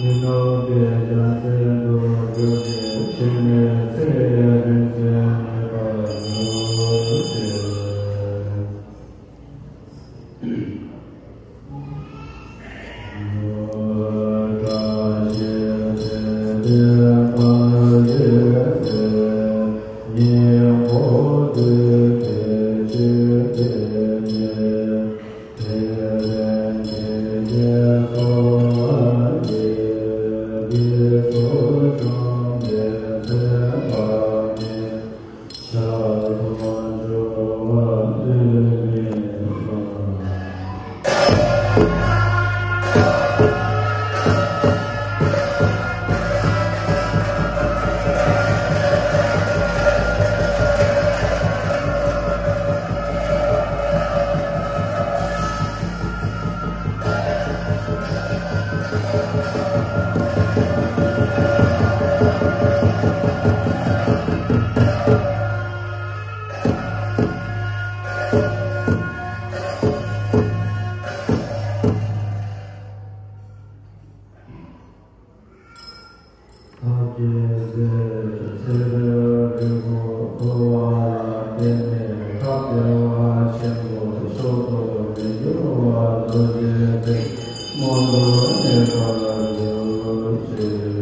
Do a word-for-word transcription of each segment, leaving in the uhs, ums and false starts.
ཐབས་མཁས་ཚེ་ཚེ་རིང་རིང་པོ་འཁོར་བ་ལ་བརྟེན་ནས་ཐབས་བདེ་བ་ཆེན་པོ་མཆོག་ཏུ་མི་འགྱུར་བ་རྡོ་རྗེ་ཐེག་མངོན་དུ་གནས་པར་འགྱུར་ཅིག།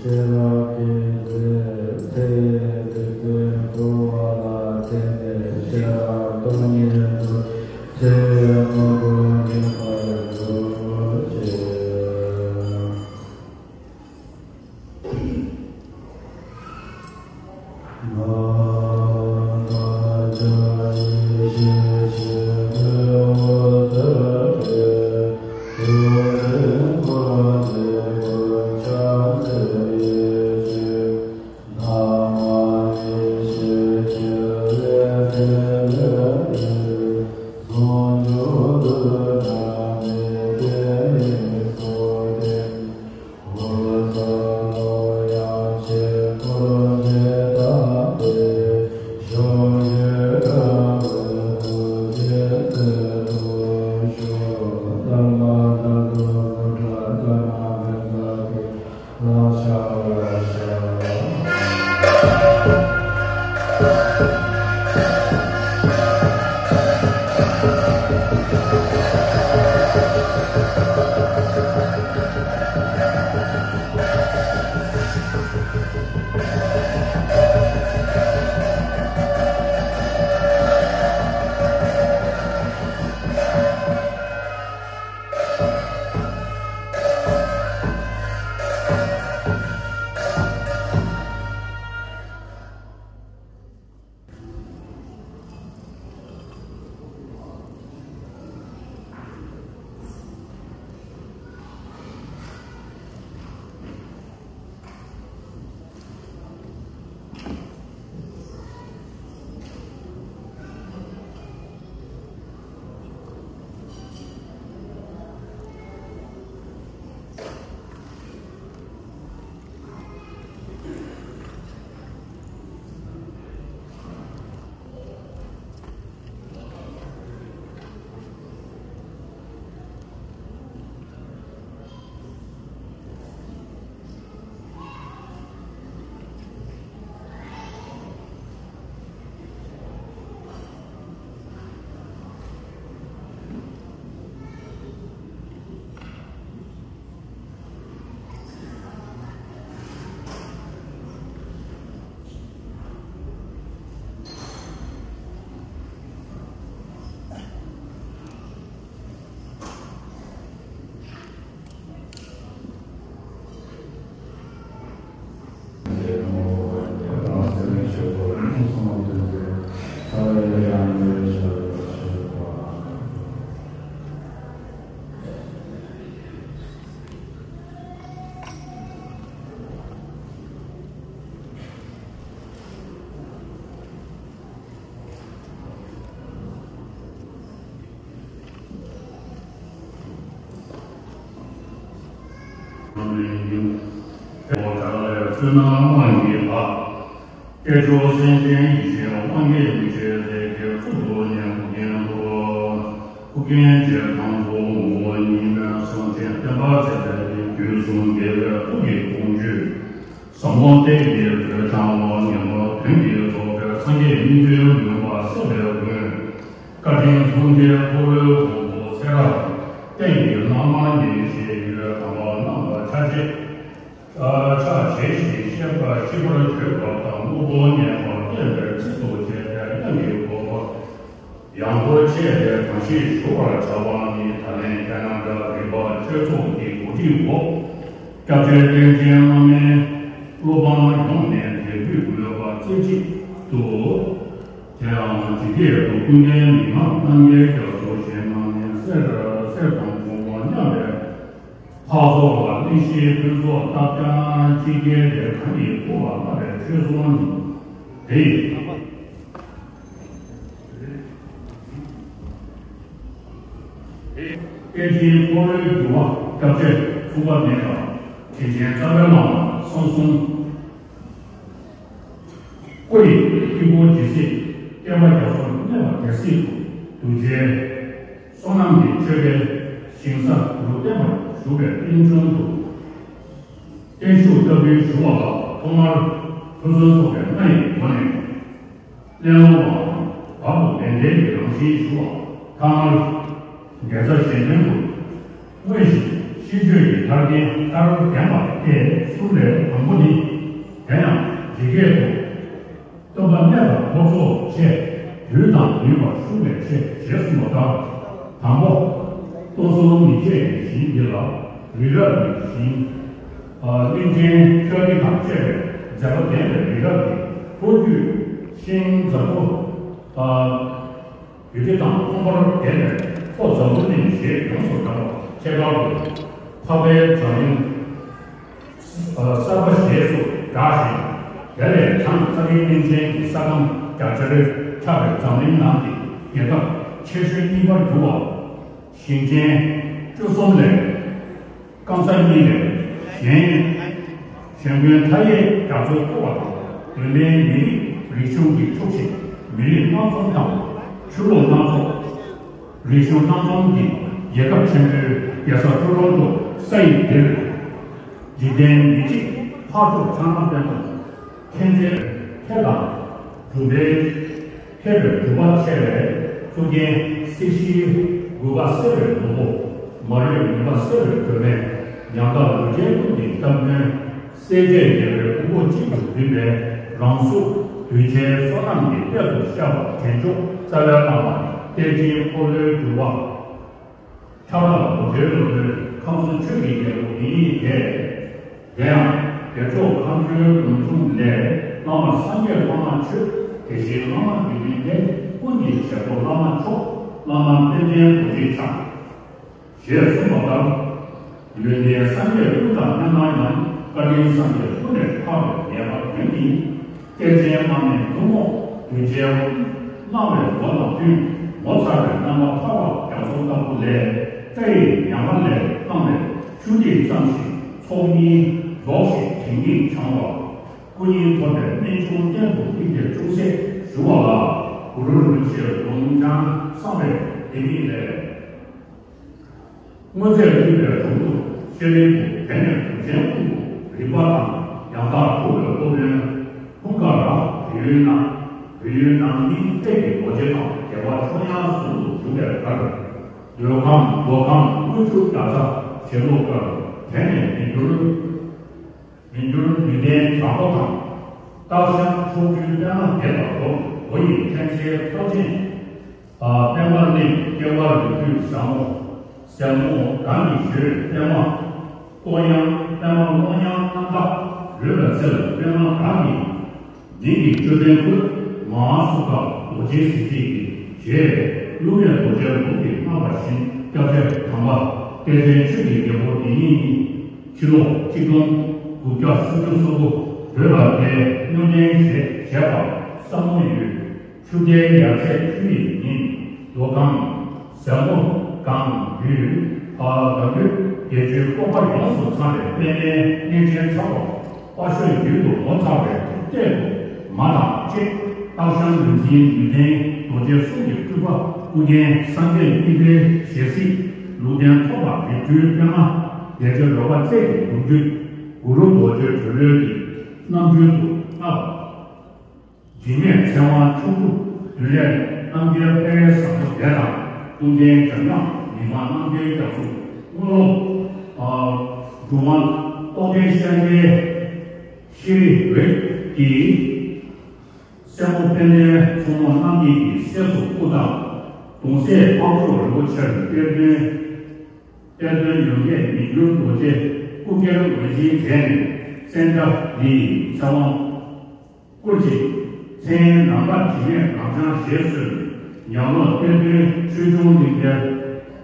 ཤེས་རབ་ཀྱི་ཚེ་ཚེ་ཡི་དུས་ཚོད་འཁོར་བ་ལ་བརྟེན་ཏེ་ཤེས་རབ་སྟོང་ཉིད་དུ་ཚེ་མང་པོ་འགྱུར་བར་འགྱུར་ཅིག། ཡིན། དཔལ་བྱ་ལས་བཙུན་ནམ་དབང་གིས་བབས། སྐྱེས་མཆོག་སེང་ཆེན་ཡིད་བཞིན་དབང་གིས་མི་ཕྱེད་ལས་ཀྱི་གཙུག་ཏུ་ཉན་ཐོས་རྒྱན་དུ། ཨོ་རྒྱན་རྗེ་དང་པོ་ངོ་བོ་ཉིད་མོས་སངས་རྒྱས་བསྟན་པ་ཚེ་འདས་ཀྱི་རྒྱུད་གསུམ་རྒྱལ་བའི་ཐུགས་ཀྱི་དགོངས་བཅུད། ཟབ་མོ་གཏེར་གྱི་མཛོད་འཆང་བ་ངེས་པ་དོན་གྱི་རྫོགས་པའི་སངས་རྒྱས་སྙིང་པོའི་མུན་པ་སེལ་བའི་མགོན། བཀའ་དྲིན་མཚུངས་ལྡན་འཁོར་ལོའི་དབང་པོ་ཚེ་རབས་གཏན་གྱི་བླ་མ་ཉིད་ཞེས་ཡུལ་དམ་པ་རྣམས་ལ་ཕྱག་རྗེས། ཕྱག་བྱས་ཤིང་བཤད་པ་ཤེས་པར་བརྗོད་པ་དང་དངོས་པོ་ཉན་པ་བསྟན་པའི་ཚིག་ཏུ་བྱས་ཏེ་དབྱངས་ཀྱི་གོ་འཕང་ཡང་སྒོ་ཕྱེ་སྟེ་གང་ཞིག་ཞུ་བར་བྱ་བ་ནི། ད་ལན་ཁྱེད་རྣམ་པ་རིམ་པ་ཆོས་ཚོགས་ཀྱི་གོ་སྒྲིག་འོག་སྐྱབས་རྗེ་བསྟན་འཛིན་བླ་མའི་སློབ་འབངས་ཡོངས་ནས་དད་གུས་འོས་པ་རྩེ་གཅིག་ཏུ། དེ་ཡང་ཇི་སྐད་དུ་ཀུན་ལྡན་མི་མང་རྣམ་རྒྱལ་རྒྱ་མཚོ་ཞེས་གནང་ནས་གསེར་གསེར་དང་གོང་བ་མཉམ་པའི་འཕགས་ཚོགས་ལ་གླིང་བཞིའི་ཕུན་ཚོགས་བསྟབས་ཀྱང་། ཕྱི་རྒྱལ་ལས་གང་གིས་ཐུབ་པ་བསླབ་པའི་ཆོས་སྲུང་ནི། དེ་ཡི་སྐད་ཅིག་འཁོར་ལོའི་འགྱུར་བ་སྐྱབས་རྗེ་མཚུངས་པ་མེད་པ་དྲིན་ཅན་རྩ་བའི་བླ་མ་གསང་གསུམ། སྐུ་ཡི་དཀྱིལ་འཁོར་ཇི་སྲིད་བསྟན་པ་རྒྱ་མཚོར་གནས་པ་དེ་སྲིད་དུ་གདུལ་བྱའི་བསོད་ནམས་ཀྱི་མཆོད་པའི་ཞིང་ས་གུ་རུ་བསྟན་པར་བཞུགས་པའི་རྟེན་དྲུང་དུ་བརྟན་བཞུགས་བསྟར་འབུལ་ཞུ་བ་ལ་ཐོག་མར་ཕུན་སུམ་ཚོགས་པའི་ལྔ་ཡི་སྒོ་ནས་གླེང་སློང་བ་དང་། བར་དུ་ལེགས་ལྡན་གྱི་རང་བཞིན་ཞུ་བ། ཐ་མར་དགེ་རྩ་གཞན་དོན་དུ་དངོས་གཞི་ཤིས་བརྗོད་ཀྱི་མཐར་འཁྱོལ་མཐར་བརྟན་པ་སྟེ་གསུམ་ལས་དང་པོ་ནི། དེ་ཡང་ཇི་སྐད་དུ། སྟོན་པ་གནས་དང་འཁོར་ཚོགས་བཅས། དུས་དང་ནུས་པ་ཤུགས་ལས་ཆེ། ཞེས་གསུངས་པ་ལྟར། དང་པོ། སྟོང་གསུམ་མི་མཇེད་ཀྱི་ཞིང་འདི་ལ། རི་རབ་ཀྱི་ཞིང་། གླིང་ཆེན་ལྕགས་རི་དང་བཅས་པའི་མཛེས་པ་ལྡན་པའི་རི་རབ་ཀྱི་ལྷོ་རྒྱུད་ཤིང་འཛམ་བུ། རྒྱུད་སྡེ་དང་དབང་པོར་ལྡན་པའི་ལྷོ་འཛམ་བུ་གླིང་ཞེས་ཡོངས་སུ་གྲགས་པ་ཁྱད་པར་དུ་འཕགས་པའི་འཛམ་གླིང་གསར་པ་ཞེས་སུ་གྲགས་ཤིང་། དེ་ལས་བྱང་ཚ་གླིང་གླིང་ཆེན་གྱི་ས་ཁམས་རྒྱ་ཆེར་ཁྱབ་པའི་འཛམ་གླིང་ནང་གི་རྒྱལ་ཁབ་ཆེ་ཤོས་གཉིས་པར་གྱུར་པ། ཞིང་ཆེན་བཅུ་གསུམ་ལས་སྐམ་ས་གཉིས་ལས་གཞན་གཞན་དགོན་མཐའ་ཡས་རྒྱ་མཚོ་བསྐོར་བ་དང་། གདོད་མའི་མི་རིགས་རིག་གཞུང་གི་ཕྱོགས་བཞིན་མི་རིགས་སྣ་ཚོགས་དང་ཆོས་ལུགས་སྣ་ཚོགས། རིག་གཞུང་སྣ་ཚོགས་ཀྱི་རྒྱལ་ཁབ་ཆེན་པོའི་རྒྱལ་ས་ཀྲོ་རོན་ཀྲོ་ས་ཡི་ལྡེབས། འཇིག་རྟེན་མི་གཅིག་ཕར་ཕྱོགས་ཕྱག་ན་པདྨོ། མཁྱེན་བརྩེ་མཁས་དང་གྲུབ་པའི་མཁས་པའི་གྲུབ་པ་ཆེ་བའི་གཙུག་རྒྱན་སྲིད་ཞིའི་རྒུད་པ་སེལ་བའི་ནོར་བུ། མ་རིག་མུན་པ་སེལ་བའི་སྒྲོན་མེ། ཉམ་ཐག་ལུས་ཅན་ཀུན་གྱི་སྐྱབས་མགོན། སྲས་བཅས་རྒྱལ་བའི་ཕུང་པོ་གཅིག་ཏུ་བསྡུས་པའི་རང་གཟུགས་གདུལ་བྱའི་བསོད་ནམས་ཀྱི་དཔལ་དུ་ཤར་བ་དྲན་མཆོག་རྩ་བའི་བླ་མ་གཏེར་ཆེན་འཁོར་ལོའི་འགྱུར་བ། ཁྱབ་བདག་རྡོ་རྗེ་སློབ་དཔོན་ཁམས་གསུམ་ཆོས་ཀྱི་རྒྱལ་པོ་འདི་ཉིད་དེ། དེ་ཡང་བདེ་མཆོག་མཁའ་འགྲོའི་ལུང་དྲུང་ལས། བླ་མ་སངས་རྒྱས་བླ་མ་ཆོས། དེ་བཞིན་བླ་མ་དགེ་འདུན་ཏེ། ཀུན་གྱི་བྱེད་པོ་བླ་མ་མཆོག་བླ་མ་དཔལ་ལྡན་རྡོ་རྗེ་འཆང་། ཞེས་གསུངས་པ་ལྟར། ཡོན་ཏན་སངས་རྒྱས་ཀུན་དང་མཉམ་པ་ཡང་། བཀའ་དྲིན་སངས་རྒྱས་ཀུན་ལས་འཕགས་པའི་ངེས་པ་དོན་གྱི། གཏེར་ཆེན་བླ་མའི་ཐུན་མོང་གདུལ་བྱའི་སྣང་བའི་སྒོ་དང་བསྟུན། ངོ་མཚར་བའི་རྣམ་པ་འཕགས་པ་རྒྱ་མཚོ་ལྟ་བུ་ལས། སྐྲ་ཡི་ཉམས་པ་ལས་བླངས་པའི་ཆུ་ཐིགས་ཙམ་ཞིག་ཚོགས་གཉིས་རྫོགས་ཤིང་དེ་ཉིད་འཆང་བ། སྐུ་གཉིས་ཐོབ་པའི་རྨད་བྱུང་གཏེར་དུ་བཏིང་སྟེ་ཅུང་ཟད་ཞུ་བ་ལ། གུ་རུ་རིན་པོ་ཆེའི་ལུང་བྱང་གསང་བའི་ལྡེ་མིག་ལས། དངོས་རྫས་སྤྲུལ་པའི་གྲོང་དུ་ཤེས་རིག་གི་དེ་ནས་གྲུབ་ཆེན་ཀུན་ཏུ་རིག་པ་དང་ཡང་དག་གྲུབ་པའི་སློབ་དཔོན་ཀུན་དགའ་ར་བོད་ཡུལ་ན། བོད་ཡུལ་ནང་དེའི་སྟེང་གི་རྡོ་རྗེ་དང་རྒྱལ་བ་མཆོག་དབྱངས་ཟུང་དུ་འཇུག་པའི་སྒར། མདོ་ཁམས་མདོ་ཁམས་དངུལ་ཆུ་རྒྱ་ཚ་ཞལ་ལུང་དཀར། དེ་ནས་མི་འགྱུར། མི་འགྱུར་ཉི་ལྡན་བྱ་རྒོད་དང་། སྟག་ཤར་ཕྱོགས་བཅུའི་པདྨ་བརྒྱད་དང་ལྡོག་མདོ་ཡི་མཁྱེན་བརྩེའི་ཐོག་ཆེན། པདྨ་གླིང་སྐྱེ་བ་རིགས་རྒྱུད་ཟབ་མོ། ཟལ་མོ་སྒང་གི་ཞོལ་པདྨ། ལྟོ་ཡང་པདྨ་ཀློང་ཡང་རྣམ་དག་ལུས་ལ་ཚེ་ལ་པདྨ་སྒང་གི། ཉིན་གྱི་བཅུ་ལྡན་སྐུ། མ་ཧཱ་སུ་ཁ་རྡོ་རྗེའི་གཟི་བརྗིད་ཀྱི་རྗེ། བསླུ་མེད་རྡོ་རྗེ་ལུང་གིས་གནང་བ་བཞིན་སྐྱབས་རྗེ་དམ་པ་གཏེར་ཆེན་ཆོས་ཀྱི་རྒྱལ་པོ་འདི་ཉིད་ནི། ཕྱི་ལོ་གཅིག་སྟོང་དགུ་བརྒྱ་སུམ་ཅུ་སོ་དགུ་བོད་ལ་ཕེབས། སྨྱོ་ལྡན་ཞེས་བྱ་བ་ས་མོ་ཡོས་ཆུ་རྐྱལ་ཡར་ཚེས་བཅུ་ཡི་ཉིན། མདོ་ཁམས་ཟལ་མོ་སྒང་ཡུལ་ཨ་དགའ་སྟོད་ དགེ་བཅུའི་སྤོབས་པ་ཡོངས་སུ་ཚང་བའི་པདྨའི་གནས་ཆེན་གྲགས་པ་དཔའ་ཤོད་ཡུལ་དུ་ལོ་ཙཱ་བའི་གཏེར་དུ་མ་དང་བཅས། སྟག་ཞང་ལུས་འཛིན་ལུས་ལྡན་རྡོ་རྗེ་གསུང་གི་སྤྲུལ་པ་ཨུ་རྒྱན་སངས་རྒྱས་གཉིས་པའི་ཞལ་གཟིགས། ལུང་བསྟན་ཐོག་དང་རིགས་རུས་པད་མ་བདེ་ཆེན་རོལ་པ་རྩལ་གྱི་ལོ་རྒྱུས། གུ་རུ་རྡོ་རྗེ་གྲོ་ལོད་ཀྱི་རྣམ་འགྱུར་དུ་བསྔགས། འཇིགས་མེད་ཚེ་དབང་ཕྱོགས་བཅུ་འདུལ་བའི་རྣམ་རྒྱལ་དཔལ་བཟང་པོ་སྡེ་དང་། ཀུན་མཁྱེན་འཇམ་དབྱངས་མི་ཕམ་རྣམ་རྒྱལ་རྒྱ་མཚོ་དངོས་སློབ། ཨ། གྲུབ་དབང་རྟོགས་ལྡན་ཤཱཀྱའི་ཤྲཱི་འོད་ཀྱིས། སྲས་མོ་དཔལ་ལྡན་མཚོ་མོ་རྣམ་གཉིས་ཀྱི་སྲས་སུ་སྐུ་བལྟམས། གདུང་སྲས་དཔལ་མཆོག་རིན་པོ་ཆེར་གཏེར་སྟོན། གཏེར་སྟོན་ཡོན་གནས་མི་འགྱུར་རྡོ་རྗེ་སྐུ་སྒེར་འོད་འཛིན་མཛད་ནས་ཙནྡྲ་ནིའི་ཚེ་དབང་བསྐུར་ཅིང་། མཚན་ནམ་མཁའ་དྲི་མེད་རབ་འབྱམས་ཞེས་གསོལ། ཉང་ལོ་གཏེར་སྟོན་ཆོས་འབྱུང་གླིང་པའི་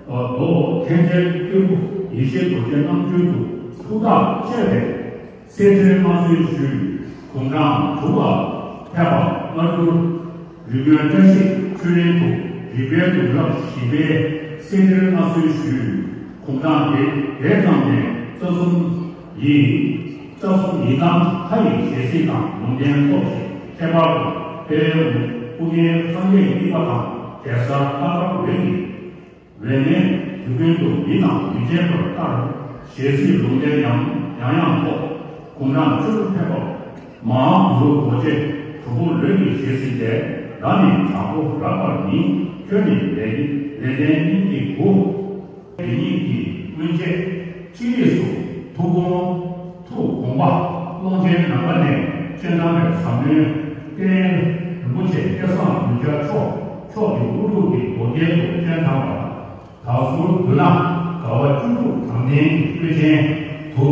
མདོ་མཁན་ཆེན་སྐྱེས་བུ་ཡེ་ཤེས་རྡོ་རྗེ་རྣམ་འཕྲུལ་དུ་ཐུགས་ཐག་བཅད་པས། གསེར་ཁྲིར་མངའ་གསོལ་ཞུས། དགུང་གྲངས་དྲུག་ལ་ཕེབས་པ་སྔ་འགྱུར་རིགས་མགོན་བཀྲ་ཤིས་ཆོས་གླིང་དུ་རིག་པའི་གདུང་རབས་བཞི་པའི་གསེར་ཁྲིར་མངའ་གསོལ་ཞུས། དགུང་གྲངས་དེ་དེ་ཙམ་ནས་རྩ་གསུམ་ཡི། རྩ་གསུམ་ཡི་དམ་ལྷ་ཡི་ཞལ་གཟིགས་དང་ལུང་བསྟན་ཐོབ་ཅིང་། ཁྱད་པར་དུ་དཔལ་ཨུ་རྒྱན་སངས་རྒྱས་གཉིས་པ་དང་གེ་སར་ལྷ་དཀར་འོད་ཀྱི་འོད་ལྔའི་དུས་ཀུན་དུ་མི་དང་མི་མཇལ་བར་ལྟར། ཞལ་གཟིགས་ལུང་བསྟན་ཡང་ཡང་ཡང་ཐོབ། དགུང་གྲངས་བཅུར་ཕེབས་པ། མ་ཧཱ་གུ་རུ་རྡོ་རྗེ་གྲོགས་པོ་ལོད་ཀྱི་ཞལ་གཟིགས་ཏེ། བདག་ནི་དྲག་པོ་རགས་པར་ཡིན། ཁྱོད་ནི་ལས་ལས་ལྡན་སྙིང་གི་བུ། དེ་ཉིད་ཀྱི་སྔོན་ཆད་ཅི་རིགས་སུ་ཐུགས་དགོངས། ཐུགས་དགོངས་པ་ཀློང་ཆེན་ནམ་མཁའ་ནས་སྤྱན་དྲངས་པའི་ཟབ་མོའི་གཏེར། རིན་པོ་ཆེ་སྐལ་བཟང་གདུལ་བྱ་མཆོག་མཆོག་གི་དངོས་གྲུབ་ཀྱི་རྡོ་རྒྱལ་དུ་སྤྱན་དྲངས་པ། དག་ཟུར་བསྡུ་ན་དགའ་བ་བཅུ་དྲུག་དྲང་ལྡན་གྱི་སྐུ་ཅན་དུ་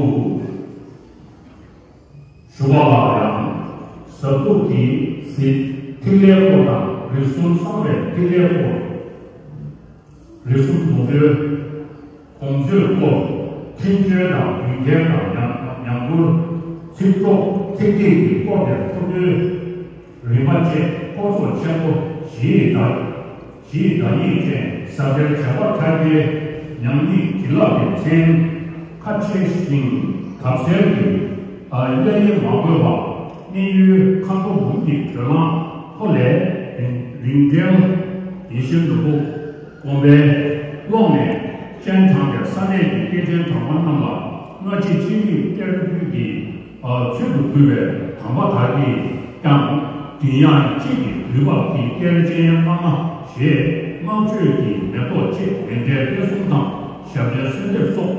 བཞུགས་པ་ལ་ཡང་། ཟབ་ཏུ་གི་གཟིགས་ཐིག་ལེའི་སྐོར་དང་། རིགས་གསུམ་གསང་བའི་ཐིག་ལེའི་སྐོར། རིགས་གསུམ་དོན་གྲུབ་དགོངས་མཛོད་སྐོར། འཕྲིན་བཅོལ་དང་རྒྱུན་ཁྱེར་དང་ཉམས་ཉམས་མགུར། ཚིག་གྲོགས་ཚིག་ཐིག་གི་སྐོར་དེར་ཐུགས་འདུན་རིམ་པ་བཅས་འཁོར་ཚོགས་ཆེན་པོ་བཞིའི་བདག་བཞིའི་བདག་ཉིད་ཅན་ཟབ་གཏེར་བྱེ་བ་ཕྲག་བརྒྱའི་ཉམས་ཉིད་བྱིན་རླབས་ཀྱི་མཚན་ཁ་ཕྱེ་ཞིང་དག་གསལ་གྱི་གཡའ་ཡིས་མ་གོས་པ། གནས་ཡུལ་མཁའ་འགྲོ་འབུམ་གྱི་སྒྲོལ་མ་ཐོག་ལས་རིང་བསྒྲལ་ཡེ་ཤེས་ནོར་བུ་དགོངས་པའི་ཀློང་ནས་སྤྱན་དྲངས་པའི་ས་གནས་ཀྱི་སྐྱེས་ཆེན་གྲགས་པ་རྣམས་ལ་སྔ་ཕྱི་ཅི་རིགས་གཏེར་མཛོད་ཀྱི་ཚུལ་དུ་ཕུལ་བའི་དམ་པ་དག་གིས་ཀྱང་། མགྲིན་དབྱངས་གཅིག་གིས་དུས་བབ་ཀྱི་གཏེར་ཆེན་བླ་མ་ཞེས་བསྔགས་བརྗོད་ཀྱི་མེ་ཏོག་ཅེས་མཎྜལ་སྤེལ་གསུམ་དང་ཞབས་བརྟན་གསོལ་འདེབས་སོགས་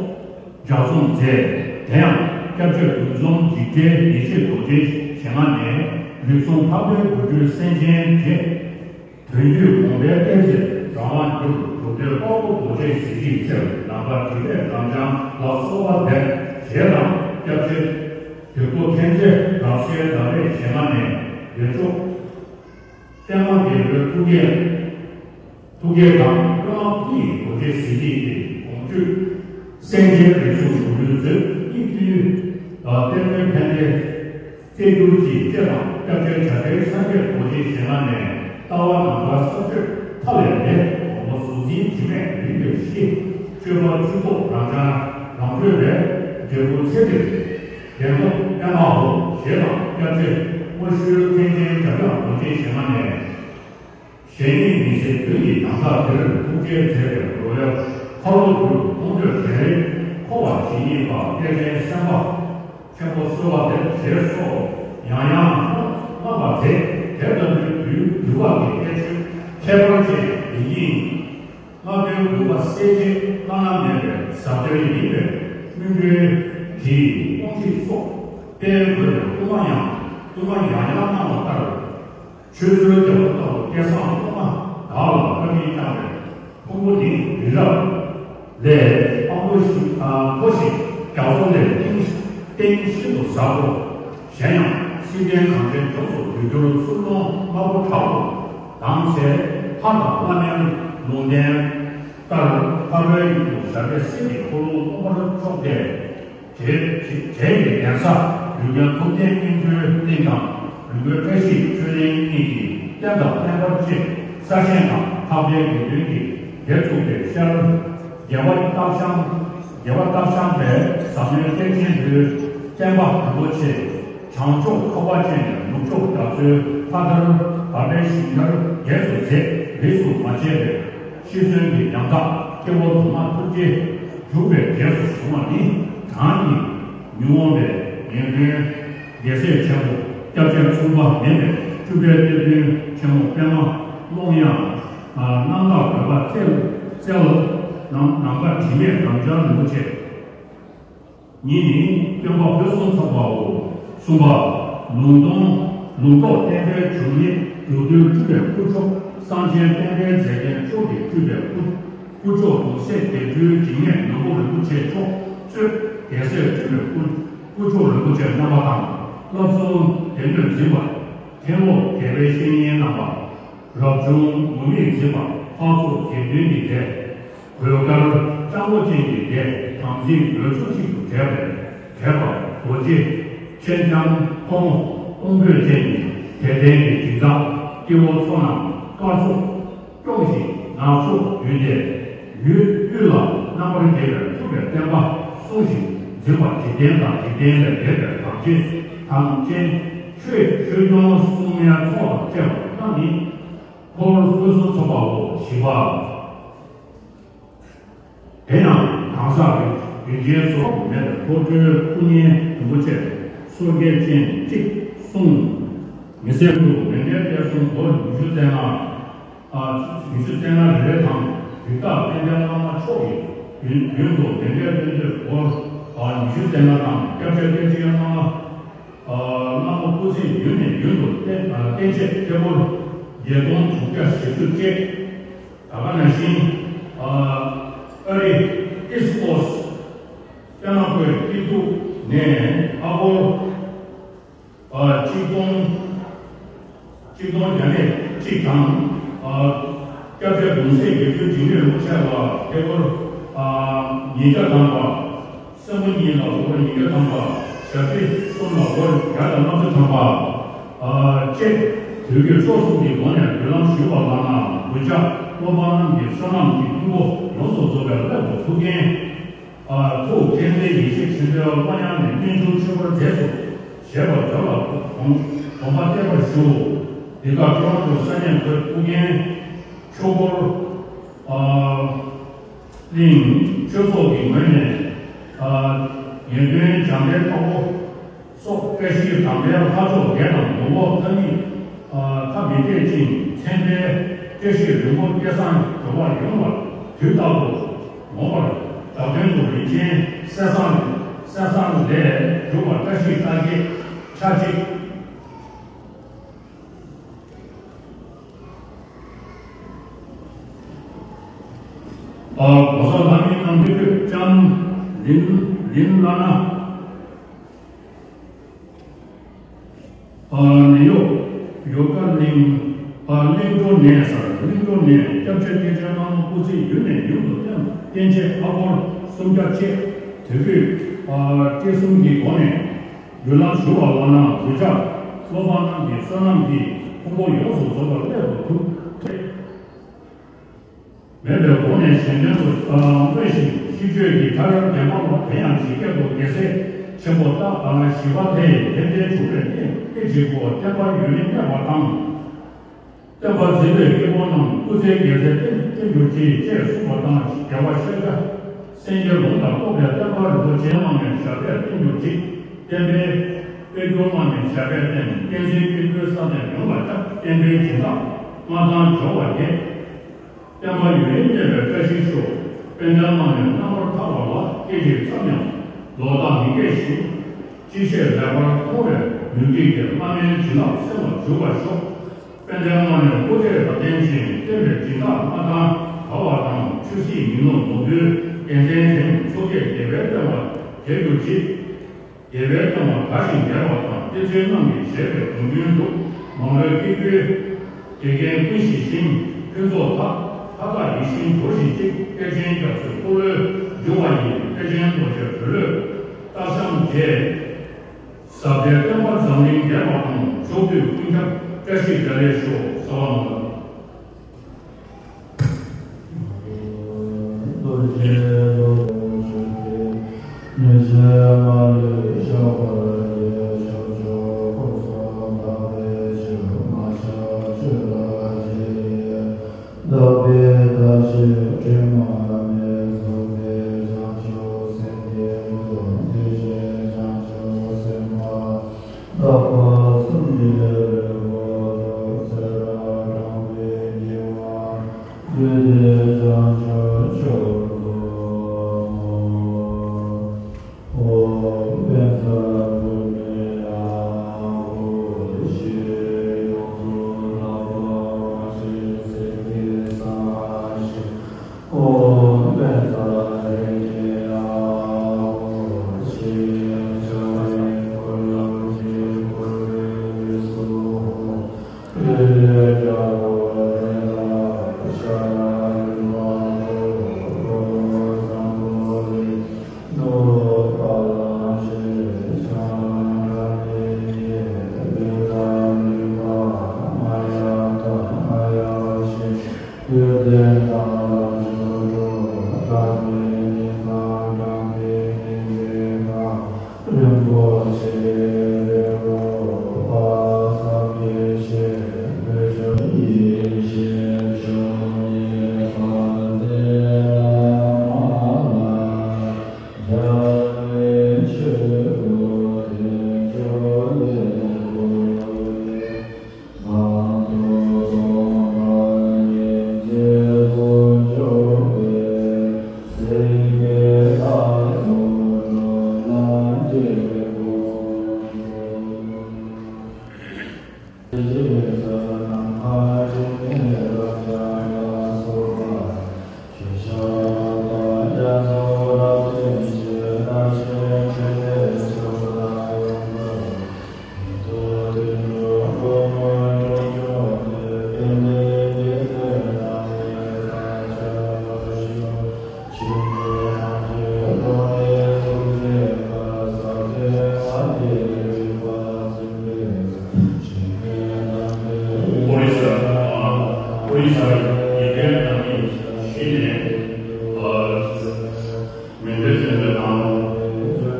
ལྗགས་རྩོམ་མཛད། དེ་ཡང་སྐྱབས་རྗེ་དགུ་འཛོམས་འཇིགས་བྲལ་ཡེ་ཤེས་རྡོ་རྗེའི་ཞལ་སྔ་ནས་རིགས་གསུམ་འཕགས་པའི་སྒོ་འགྲོའི་གསན་ཆེན་བགྲེས། དོན་བརྒྱུད་དགོངས་པའི་གཏེར་ཆེན་རང་དབང་འགྱུར་གྲུབ་སྟོན་དཔའ་བོ་རྡོ་རྗེ་གཟི་བརྗིད་རྩལ། ནང་པ་དྲི་མེད་རབ་འབྱམས་ལ་གསོལ་བ་འདེབས། ཞེས་དང་སྐྱབས་རྗེ་དོལ་པོ་མཁྱེན་བརྩེ་རབ་གསལ་ཟླ་བའི་ཞལ་སྔ་ནས་བདེ་མཆོག་པདྨ་རྒྱལ་པོའི་ཐུགས་བསྐྱེད་ཐུགས་བསྐྱེད་དང་། པདྨ་ཐུགས་ཡིད་རྡོ་རྗེ་གཟི་བརྗིད་ཀྱི་དགོངས་བརྒྱུད་གསན་ཆེན་རིགས་གསུམ་ལུགས་ལུགས་མཛོད་གཉིས་བསྡུས། ལྟད་མོའི་ཕན་བདེ། རྩེ་གྱུར་གྱི་ལྕེ་དང་སྐྱབས་རྗེ་བྱ་བྲལ་སངས་རྒྱས་རྡོ་རྗེའི་ཞལ་སྔ་ནས་ལྟ་བ་ནམ་མཁའ་ས་གཅོད་མཐའ་ལས་འདས། དགོངས་པ་གཟུགས་འཛིན་དྲི་མེད་རིག་པའི་གཞི། སྤྱོད་པ་བཅུ་སྟོབས་རང་བྱང་རང་གྲོལ་བའི་འབྲས་བུ་ཚེ་འདིར་བདེན་སྟོབས་ཨེ་མ་ཧོ། ཞེས་དང་སྐྱབས་རྗེ་དབུ་ཞྭའི་མཁན་ཆེན་འཇམ་དབྱངས་རྡོ་རྗེའི་ཞལ་སྔ་ནས། གཞན་ཉིད་མི་ཟད་དུས་ཀྱི་ཡང་དག་དེར་ཐུགས་རྗེས་མཛད་པའི་འགྲོ་བའི་འཁོར་ལོ་བསྒྱུར་ལྷུན་གྲུབ་རེ་རེ་འཁོར་བ་ཇི་སྙེད་པ་གཏེར་ཆེན་གསན་པ་ཆེན་པོ་གསོལ་བ་འདེབས་ཞེས་སོགས་ཡང་ཡང་བསྔགས་པ་མཛད། དེ་ལྟ་བུའི་དུས་དུས་བབ་ཀྱི་གཏེར་ཆོས་ཁྱད་པར་ཅན་འདི་ཉིད་སྔགས་དོན་དགོས་པ་གསལ་བྱེད་བླ་ན་མེད་པའི་ཟབ་གཏེར་ཡིན་པས། སྔོན་འགྲོའི་གི་དབང་ཁྲིད་སོགས་སྤེལ་དགོས་པའི་སྐུལ་མ་ཡང་སྐུལ་མ་ཡང་ཡང་གནང་བ་ལྟར། ཆོས་ཚུལ་རྒྱལ་པོ་ལྟ་བུ་སྐལ་བཟང་སློབ་མ་བདག་ལ་བཀའ་དྲིན་བསྐྱངས་པའི་ཕུང་པོ་ནི་རི་རབ་ལས་དཔའ་བོ་ཞིག་དང་པོ་ཞིག་རྒྱ་མཚོ་ལས་སྟེང་སྟེང་ཤིན་ཏུ་ཟབ་པོ། གཞན་ཡང་སྲིད་པའི་གངས་ཅན་ལྗོངས་སུ་དུས་འགྱུར་ཚུར་ལོང་དམར་པོ་དྲག་ཏུ་ལྡང་ཚེ། ལྷ་དང་བླ་མའི་ལུང་བསྟན་ལྟར་འཕགས་པའི་ཡུལ་དུ་ཞབས་པད་སྲིད་ཀྱི་འཁོར་ལོ་སྟོང་པར་བཅོམ་སྟེ། རྗེ་རྗེ་ཡི་གདན་ས་ཡུལ་དགོན་ཐུབ་བསྟན་སྙིང་པོའི་གླིང་དང་། རི་མགོའི་བཀྲ་ཤིས་ཆོས་གླིང་གཉིས་ཀྱི་རྟེན་དང་བརྟེན་པ་བཅས་གསར་བཞེངས་དང་། འཕགས་པའི་དགེ་འདུན་གྱིས་སྡེ་བཙུགས་ཏེ་ཤར་རྒྱལ་བ་སྟག་ཤམ་ རྒྱལ་བ་སྟག་ཤམ་པས་ཟབ་མོའི་ཐེག་ཆེན་པོའི་བསྟན་པ་རིན་པོ་ཆེ་བྱང་ཕྱོགས་ཁ་བ་ཅན་ནས་ནུབ་ཕྱོགས་རྒྱ་མཚོའི་མཐའ་མཐར་བར་པའི་ཞིང་མཐར་རྒྱས་སུ་མཛད་རིས་སུ་མ་ཆད་པའི་ཤི་གསོན་གྱི་ཡང་དག་སྐྱེ་བོ་དུ་མ་ཐུགས་རྗེས་འཇུག་པའི་རྗེས་སུ་བཟུང་བ་ནི་བྱང་གི་ཉོན་མོངས་པའི་ངན་འགྲོའི་རྒྱལ་སྲས་ཆེན་པོ་སྐྱབས་ཆེན་མཚུངས་པ་མེད་པའི་སྤྲུལ་པའི་གནས་བརྟན་ཆེན་མོ་པདྨ་ཀློང་ཡངས་རྣམ་དག་འོད་དཔག་རྩལ་རྩལ་ནམ་མཁའ་དྲི་མེད་རབ་འབྱམས་རིན་པོ་ཆེ། ཉིད་ནི་སྟོན་པ་ཕུན་སུམ་ཚོགས་པའོ། གསུངས་པ། ལུང་སྟོང་ལུང་རྟོགས་བསྟན་པའི་འབྱུང་གནས་རྒྱུ་མཐུན་སྤྲུལ་པའི་སྐུ་མཆོག་གསང་ཆེན་བསྟན་པའི་མཛེས་རྒྱན་མཆོག་གིས་སྤྲུལ་པའི་སྐུ་སྐུ་མཆོག་གདུང་སྲས་སྡེ་དྲུག་འཇིགས་མེད་ནོར་བུ་རིན་པོ་ཆེ་མཆོག་གཙོས་རྒྱལ་སྲས་སྤྲུལ་པའི་སྐུ་སྐུ་མཆོག་རིན་པོ་ཆེ་རྣམ་པ་དང་བསླབ་གསུམ་སྡེ་སྣོད་འཛིན་པ་མཁན་སློབ་དགེ་བའི་བཤེས་གཉེན་རྣམ་པ། རབ་བྱུང་ངུར་སྨྲིག་འཛིན་པ་འཕགས་ཚོགས་དགེ་འདུན་གྱི་སྡེ། གོས་དཀར་སྤྱང་པོ་ཅན་གྱི་སྡེ་དམ་ཚིག་འོད་ཆུ་གཅིག་ཏུ་འདྲེས་པའི་འདྲེས་པ་རྡོ་རྗེ་མཁྱེན་འཆང་ཕོ་མོ་དབང་པོ་ཅན་གྱི་དད་ལྡན་གྱི་སྦྱིན་བདག་སྐྱེ་བོ་ཚོགས་རྣམས་སྐར་ཚོགས་སྐྱོང་ཞིང་ནགས་ཚོགས་འདུས་ཏེ་ཡུལ་དབུས་ལ་རྣམ་པར་རྒྱལ་བའི་ཐུབ་པའི་བསྟན་པ་སྲུང་ཞིང་འཛིན་པ་འཇིག་རྟེན་དང་འཇིག་རྟེན་ལས་འདས་པའི་དམ་ཅན་དམ་ཅན་ཆོས་ཆོས་སྐྱོང་སྲུང་མའི་ཚོགས་དང་བཅས་པ་རྣམས་ནི། འཁོར་ཕུན་སུམ་ཚོགས་པའོ། བཞི་པ། དེ་ཡང་གང་ཟག་རིན་ཆེན་ཚོགས་མེད་པའི་ཐོག་ཁྲོའི་སྐུ་བརྙན་རིན་པོ་ཆེ་སོར་བརྒྱད་ཅན་གཅིག་གསུངས། མི་ཟད་དུ་མཎྜལ་གཏེར་གསུམ་སྒོར་ཉི་ཤུ་རྩ་ལྔ། ཨ་ཉི་ཤུ་རྩ་ལྔ་རེ་རེ་དང་རིགས་བདག་དཔལ་ལྡན་བླ་མ་མཆོག་གི་མདུན་མདུན་དུ་མཎྜལ་སྟོན་མཛོད་སྒོར་ཨ་ཉི་ཤུ་རྩ་ལྔ་དང་སྐྱབས་རྗེ་བསྟན་འཛིན་བླ་མ་ཨ་བླ་མ་སྐུ་ཚེ་ཡུན་ནས་ཡུན་དུ་བརྟན་ཨ་བརྟན་བཞེས་ཐད་སྒོར་བརྒྱད་སྟོང་དྲུག་བརྒྱ་བཞི་བཅུ་བཅས། ད་ག་ནང་བཞིན་ཨ་ཨ་རི་ཨིསི་ཀོ་སི་ཏི་ཀ་ན་ཀོའི་སྐྱིད་སྡུག་ནས་ཨ་སྒོར་ཨ་གཅིག་སྟོང་གཅིག་སྟོང་བརྒྱ་མེད་གཅིག་དང་ཨ་སྐྱབས་རྗེ་གདུང་སྲས་དགེ་ཚུལ་འཇིགས་མེད་རིན་པོ་ཆེ་ལ་ཐད་སྒོར་ཨ་ཉིས་བརྒྱ་ཐམ་པ། སྲིན་པོ་གཉིས་ལ་སྒོར་ཉིས་བརྒྱ་ཐམ་པ། ཞབས་ཕྱི་གསུམ་ལ་སྒོར་བརྒྱ་དང་ལྔ་བཅུ་ཐམ་པ། ཨ་བཅས་དུས་ཀྱི་འཕྲོ་གསུམ་གྱི་སྒོ་ནས་མདུན་ལམ་ཞུ་བ་ལགས་ན་གུས་ཕྱག་སློབ་མ་རྣམས་ཀྱི་བསོད་ནམས་ཀྱི་ཕུང་པོ་ཡོངས་སུ་རྫོགས་པའི་སླད་དུ་ཐུགས་འགན་ཨ་ཐུགས་མཁྱེན་བརྩེ་ཡེ་ཤེས་ཆེན་པོའི་དབང་ཡངས་ནས་རྣལ་འབྱོར་ཆོས་སྐོར་མཛད་དུ་བཞེས་པར་མཛོད་ལ་དགོངས་དགོངས་པ་གཏད་པར་ཞུ། འདི་ག་ཀྲོ་རོན་ཀྲོ་ས་གནས་ཁོའི་ཐུགས་འགན་ཆོས་འཁོར་ཨ་གླིང་ཆོས་ཚོགས་ཀྱི་ངོས་ནས་ཨ་ངེས་དོན་བྱང་གཏེར་དཔའ་བོ་སོགས་བཀྲ་ཤིས་དམ་པའི་ལྷ་མཆོག་བརྒྱད་དང་ནུབ་འོག་མཐའ་མི་ཨ་མཐའ་མི་གཏད་ཅིང་མཚན་དཔེའི་བཀྲ་ཤིས་རིན་པོ་སྐལ་བཟང་འབྱོར་པ་ཡོང་བར་དུས་རྟག་ཏུ་ངོ་བར་བདག་དོན་དུ་རིན་ཆེན་གསེར་ཟངས་གསེར་ཟངས་ལས་གྲུབ་པ་བཀྲ་ཤིས་རྟགས་བརྒྱད་ཆ་གཅིག་ཨ་གོ་ས་ལྷ་མིའི་ནང་དུ་ལྕམ་ལིན་ལིན་ལ་ན། ཨ་ནེའུ་ཡོག་གླིང་ཨ་གླིང་གྲོང་ནས་སར་གླིང་གྲོང་ནས་སྐྱབས་རྗེ་བསྟན་འཛིན་བླ་མ་སྐུ་ཚེ་ཡུན་ནས་ཡུན་དུ་བརྟན་བརྟན་ཆེད་ཨ་སྒོར་སུམ་བརྒྱ་བཅས་དེ་དུས་ཨ་སྤྲད་གསུམ་གྱི་སྒོ་ནས་འབུལ་ལམ་ཞུ་བ་ལགས་ན་གུས་ཕྱག་སློབ་མ་རྣམས་ཀྱི་བསོད་ནམས་ཀྱི་ཕུང་པོ་ཡོངས་སུ་རྫོགས་པར་སླད་དུ་ཐུགས་ཐེག་མེད་པའི་སྒོ་ནས་གཞན་དོན་དུ་བསྔོས་ཤིང་ཤིས་བརྗོད་ཀྱི་ཐར་པའི་བདེན་པ་ལ་དེ་ཡང་ཇི་སྐད་དུ་རྒྱལ་སྲས་ཆེན་པོ་སྟག་ཨ་ན་ཞི་བ་ལྷ་ཡི་ཕན་བདེའི་འབྱུང་བའི་གནས་གནས་གཅིག་པུ་བསྟན་པ་ཡུན་རིང་གནས་པ་དང་། བསྟན་པ་འཛིན་པའི་སྐྱེ་བོ་རྣམས་སྐུ་ཚེའི་རྒྱལ་མཚན་བརྟན་བརྟན་གྱུར་ཅིག་ཅེས་གསུངས་པ་དང་རྒྱལ་བ་ཤཱཀྱ་སེང་གེ་ལུང་དང་རྟོགས་པའི་བསྟན་པ་རིན་པོ་ཆེ་དམག་མི་ཞབས་པད་བརྟན་གྱུར་ཅིག་བསྟན་པའི་དཔལ་གྱུར་དམག་མི་ཞབས་པད་བརྟན། བསྟན་འཛིན་སྐྱེས་བུའི་ས་སྟེང་ཡོངས་ལ་ཁྱབ། བསྟན་པའི་སྦྱིན་བདག་མངའ་ཐང་འབྱོར་བ་རྒྱས། བསྟན་པ་ཡུན་རིང་གནས་པའི་བཀྲ་ཤིས་ཤོག་དཔལ་ལྡན་དམག་མི་རྣམ་པར་ཐར་པ་ལ་སྐད་ཅིག་མཚམས་ཡང་ལོག་ལྟ་མི་སྐྱེ་ཞིང་། ཅི་བྱེད་ལེགས་པར་མཐོང་བའི་མོས་གུས་ཀྱིས་བླ་མའི་བྱིན་རླབས་སེམས་ལ་འཇུག་པར་ཤོག་དཔལ་ལྡན་དམག་མིར་སྐུ་ཚེ་རབ་བརྟན་ཅིང་བསྟན་པའི་སྦྱིན་བདག་མངའ་ཐང་དར་བ་དང་ཆོས་སྲིད་ཡིན་ནོ་ནོར་བུའི་རྒྱལ་མཚན་འགྲན་ཚོགས་ཀྱི་རྒྱལ་བའི་བསྟན་པ་རྒྱས་གྱུར་ཅིག་རྒྱལ་བའི་བསྟན་པ་དར་ཞིང་རྒྱས་པ་དང་བསྟན་འཛིན་རྣམས་ཀྱིས་བཞེས་པའི་དགོངས་འདུན་དུ་མང་པོའི་སྐྱེ་རྒྱུའི་དགེ་རྒན་ཀུན་ཞི་ཞིང་ཕུན་ཚོགས་མཐའ་མཐའ་དག་ཡིད་བཞིན་འགྲུབ་བཞིན་ཅིག་གཏེར་ཆེན་རྒྱ་མཚོའི་འཁོར་ལོའི་འགྱུར་བ་ཡི་གཏེར་ཆེན་རྡོ་རྗེ་འོད་ལོས་སྟག་ཤམ་རྗེ། ཟབ་གཏེར་བསྟན་པ་འཛམ་གླིང་རྒྱས་པ་དང་ཕྱོགས་དུས་ཀུན་ཁྱབ་བཀྲ་ཤིས་བདེ་ལེགས་ཤོག་ཟེར་བ་ནང་ལ། ཉེས་བྱས་མ་ལུས་བཤགས་པར་བགྱི། ཕྱོགས་བཅུ་འཁོར་གསུམ་འཕགས་པའི་ཞིང་། མ་ཆགས་ཆོས་ལ་རྗེས་ཡི་བདག་པོས་བདག་གཞན་དྲི་མ་མེད། གཟུགས་ནི་བྱང་ཆུབ་སེམས་ཀྱི་གཟུགས། དེ་བཞིན་བྱང་ཆུབ་སེམས་དཔའ་དག་པ་གསུམ་གྱི་ལུས་པོ་དང་། ཚེ་རབས་གྲངས་མེད་བགྱི་བ། བདུད་སྡེ་བྱང་ཆུབ་མཆོག་ཏུ། ཨོཾ་པཉྩ་བྷཱུ་མི་ཨཱཿཧཱུྃ། ཞེས་ཡོངས་སུ་དག་པ་དབང་ཆེན་སེང་གེ་སརྦ་ཞི། ཨོཾ་པཉྩ་ཧེ་ཏི་ཨཱཿཧཱུྃ། ཞེས་ཕྱག་གཡས་འཁོར་ལོ་བཞི་བསྐོར་བའི་དབུས་སུ་ཧཱུྃ། རིན་པོ་ཆེའི་རིལ་བུ་དཔལ་བཟང་པོའི་ཞལ་འོད་ཕྱུང་ཡེ་ཤེས་ཕྱོགས་བཅུའི་དཔལ་ལྡན་བླ་མ་ལ་ཕྱག་འཚལ་མཆོད་འབུལ་དེས་མཆོག་ལེགས་བཀུར་ཏེ། གང་དུ་སོང་པ་ཉིད་རྗེས་སུ་འཇུག་པའི་སེང་གེ་ལྟ་བུར་གྲུབ་ན་འབྲས་བུ། རྗེས་སུ་ནམ་མཁའ་སྤྲིན་མེད་རབ་འབྱམས་ལ་སོགས་པ། ཨོ་རི་ས། ཨ། ཨོ་རི་ས་ཡི་གེ་རྣམ་དབྱེ་བཞི་ནས། ཨ། མེ་ཏྲི་སེམས་དཔའི་ནང་།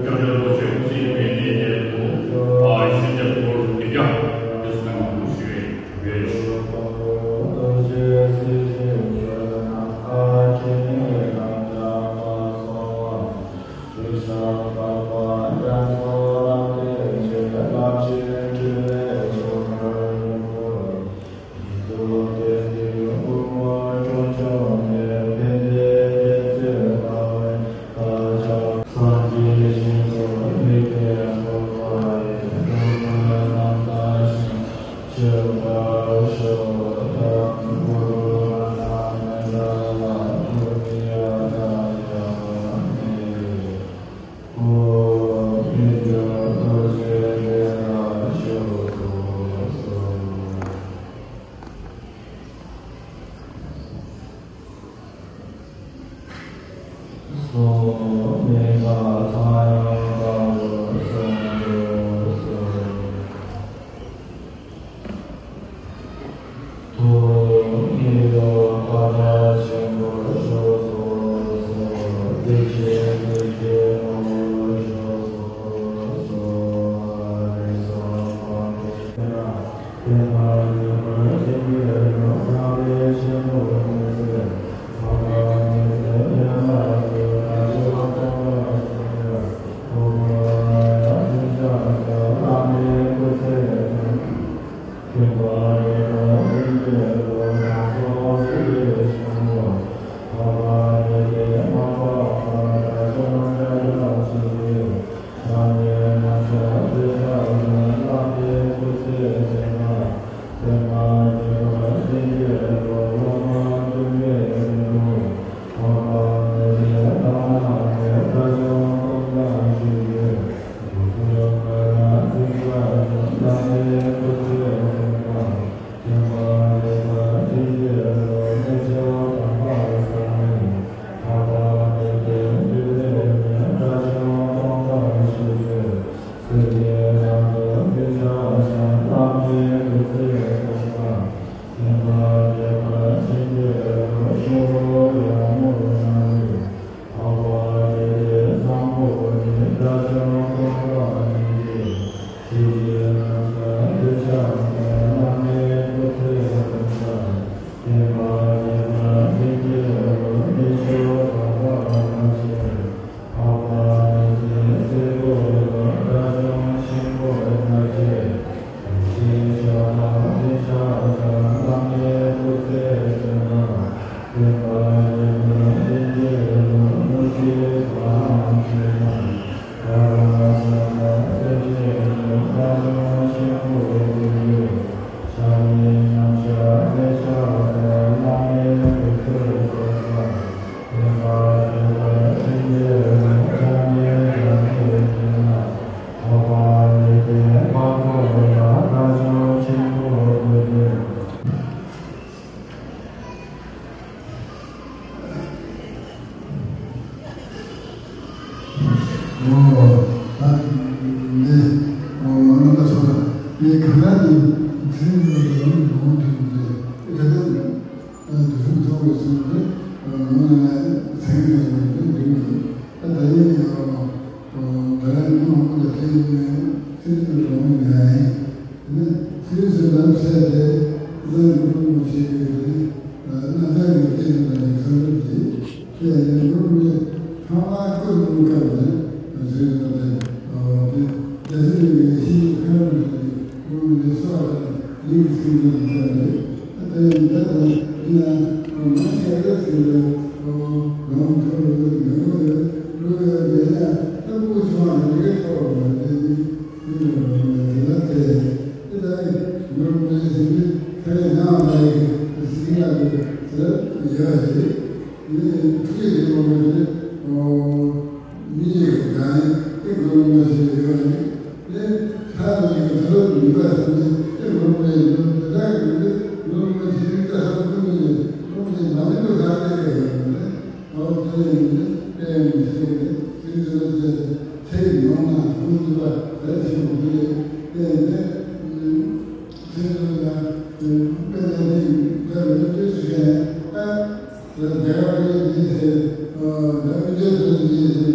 སྐྱབས་རྗེ་རྡོ་རྗེ་སྐུ་ཚེ་མེད་མཁན་རྒྱལ་པོ། ཨ། ཡེ་ཤེས་རྒྱ་མཚོ་སྐོར་བརྒྱད་བརྒྱ་དེ་ཚོ་ནང་དུ་ཞུ་བའི་གྲུབ་པའི་རེད། ཨོ། ད་འདི་ཨོ་རྣམ་པ་ཚོ་ལ་ངས་གང་ལྟར་ནི་ཚན་རིག་ལ་ཡང་ཡོང་ཐུབ་ཀྱི་རེད། ཨེ་ད་ལྟ་དུས་རིམ་ཐོག་ལ་སོང་ཚེ་ངོ་ནས་ཚན་རིག་ལ་ཡང་ཡོང་ཐུབ་ཀྱི་རེད། ཨ་ད་ཡིན་ཡང་ད་ལན་མང་པོ་ལ་ཕན་ཡོན་ཚན་རིག་ལ་ཡོང་ཡིན་ཡང་ཡིན། དེ་ནས་ཚིག་ཟིན་ལམ་སེལ་ཏེ་ལན་མང་པོ་བྱེད་དགོས་ཏེ་རྣམ་ཐར་གྱི་སྐད་ཆ་དང་བསམ་འཆར་གྱིས། དེ་ནས་ལུགས་ནི་ཚང་མ་ཀུན་སློང་སྐབས་ནས་ཟེར་ན་དེ་དེ་ཚོའི་ངས་ཤེས་ཡོན་ཕན་རོགས་ཀྱི་ལུགས་ནི་སོགས་དང་ཡིག་ཚིག་འདི་ལྟར་རེད། དེ་ཡིན་ད་དེ་ཡིན་ན་མ་ཤེས་རེད་ཟེར་ལ་ལོང་ཐོར་ཡོད་ངོ་ཡོད་ལུགས་ཡོད་དེ་ཡང་ལྟ་བུ་ཆུང་བ་ལས་ཀའི་ཐོག་ལ་དེ་ནི་དེ་ལ་དེ་དེ་ལྟ་ཡིན་ཡོད་མེད་ཟེར་ནི་ཁ་ཡི་ནང་ལ་ཡི་ཟིན་ཡག་གི་ཟེར་ཡོད་ཞེས། ནི་ཐུགས་ཡིད་ཆེས་པ་མ་ཟད་མི་ཡི་གི་དང་ཡིན་ཏེ་དགོས་མ་ཟེར་ཡོད་ནི། ནི་ལྷ་དང་གི་ཐུགས་ལ་ནུས་པ་ཟིན་ནི་ཏེ་དགོས་མ་ཡིན་ནོ། དེ་དག་གི་ནི་དགོས་མ་ཟེར་ནི་ལྟ་ས་ཀུན་ནི་དགོས་མ་ཡིན་མ་ནི་མ་ཟ་ཏེ་ཡོད་ནི། ཨོ་དེ་ཡིན་ནི་དཔེ་མི་སྲིད་ནི་ཚིག་འདི་ལ་བལྟས་ཚེ་ཡི་ནང་ན་ཀུན་ནུས་པ་གལ་ཆེན་པོ་དེ་ལས་བལྟས་ནས། ཚིག་འདི་ལ་དཔེ་ལ་ནི་འདྲ་མི་འདྲ་ཞིག་ཡང་ཨ། དེ་ལ་རྒྱལ་བ་དེ་ལས་དེ་ཚེ་ཨ་ད་མི་འདྲ་དེ་ལས་དེ་ཚེ་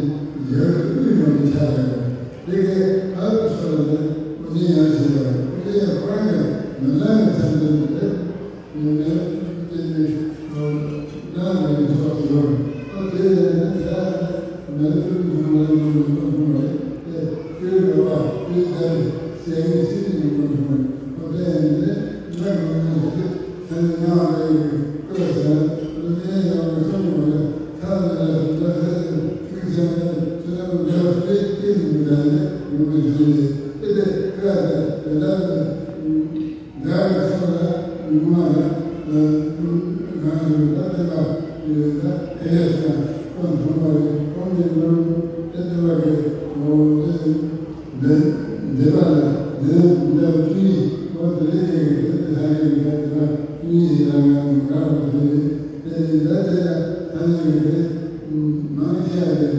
ཡར་དབུས་ནང་དུ་ཆགས་ཡོད། དེ་གའི་ཨ་བུ་སོགས་ལ་ནི་དབུ་འཛིན་ཡང་བྱེད་ཡོད། དབུ་འཛིན་ཡང་ཁོ་རང་གི་མི་ལ་ནི་ཚེ་འདི་ལ་རེད། ཡིན་ནའི་དེ་ནི་ནང་ནས་ཚོགས་ཡོད། ཨོ་དེ་ཡང་ནི་ད་མེ་ཕུལ་འབུམ་ལ་ཡོང་བའི་སྐུ་འབུམ་རེད། དེ་སྤྲུལ་རེ་བ་སྤྲུལ་དར་ཟས་ཀྱི་ཚིག་ནི་སྐུ་འབུམ་རེད། ཨོ་དེ་ཡང་ནི་ང་གི་ངོ་ནས་ཞུ་དུས་ཚན་རིག་ནང་ལ་ཡོད་པའི་སྐུ་ལ་ཟེར་ན་ལུས་རྟེན་ཡང་ནི་གསུང་ངོ་ལ་ཚ་ལ་ལ་ཟེར་ན་ཟས་ཀྱི་ཚིག་ཟེར་ན་ཚུལ་ལ་འདྲ་བ་སྤྲུལ་སྐྱེས་ནི་མི་འདྲ་ནི་ཡོང་བའི་ཚུལ་ལས་དེ་དེ་སྐུ་ལ་ཟེར་དེ་ལྟར་ནི། དགའ་བའི་ཚོགས་ལ་ངོ་མ་རེད། ང་ཚོ་ད་བསྟན་པ་ཡོད་ད་དེ་ཡོད་ན་ཁོ་མཐོང་བ་རེད། ཁོང་གི་ངོ་ལ་དེ་བསྟན་པ་རེད། འོ་དེ་འདི་འདི་པ་ལ་འདི་འདི་བཅུ་ཡིས་ཁོ་དེ་རེད་ཀྱི་རེད། དེ་ས་ཡོད་ད་འདི་པ་བཅུ་ཡིས་ཡིན་ན་ང་ཚོ་འདྲ་བ་དེ་རེད། དེ་ཡིན་ད་དེ་ལ་ད་ཡོད་རེད། མང་ཆེ་བ་རེད།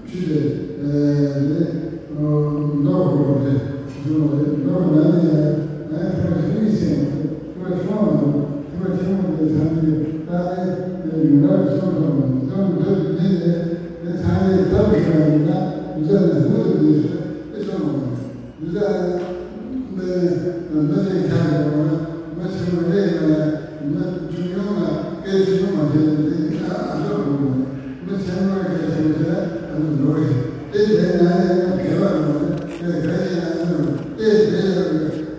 ཆུ་དེ་ནི་མདོག་ཧྲིལ་པོ་རེད། མདོག་ནང་ནས་ཡང་ང་ཁྱོད་ཆུང་ངུའི་སེམས་ཁྱོད་ཆུང་བ་མ་རེད། ཁྱོད་ཆུང་བ་མ་རེད། ཚང་མས་ད་ནི་ཡུང་ར་གི་སོང་སོང་མ་རེད། སོང་འདོད་དུ་ནི་ནི་ཚང་མས་ཐབས་ཤེས་པ་ཡིན་ན་འདི་ལ་ནི་ཧུར་དུ་ནི་ཤོད་དེ་སོང་བ་མ་རེད། འདི་ལ་མི་མི་ཚེ་ཆགས་འགྲོ་བ་ན་མི་ཆེན་མོ་རེ་ཡིན་ན་མི་ཆུང་ཆུང་ལ་སྐད་ཆུང་ཆུང་མ་བྱས་ནས་འདི་ཡིན་ན་ཨ་ཅོག་འགྲོ་བ་རེད། མི་ཆེན་མོ་སྐད་ཆེན་པོ་བྱས་ཨ་ནི་འགྲོ་གི་རེད། དེ་བྱས་ན་ཡང་དགེ་བ་འགྲོ་བ་རེད། དེ་ག་ཡིན་ན་ཨ་ནི་འགྲོ་དེ་དེ་ལ་